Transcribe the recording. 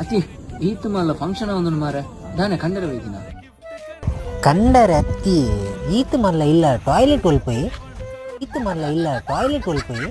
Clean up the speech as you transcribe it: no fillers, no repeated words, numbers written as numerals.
ಅತಿ ಈತ್ ಮಲ್ಲ ಫಂಕ್ಷನ್ ಒಂದನು ಮಾರೆ ದಾನೆ ಕಂಡರೆ ಬೈದಿನ. ಕಂಡರೆ ಅತ್ತಿ, ಈತ್ ಮಲ್ಲ ಇಲ್ಲ ಟಾಯ್ಲೆಟ್ ಒಲ್ಪಯಿ? ಈತ್ ಮಲ್ಲ ಇಲ್ಲ ಟಾಯ್ಲೆಟ್ ಒಲ್ಪಯಿ?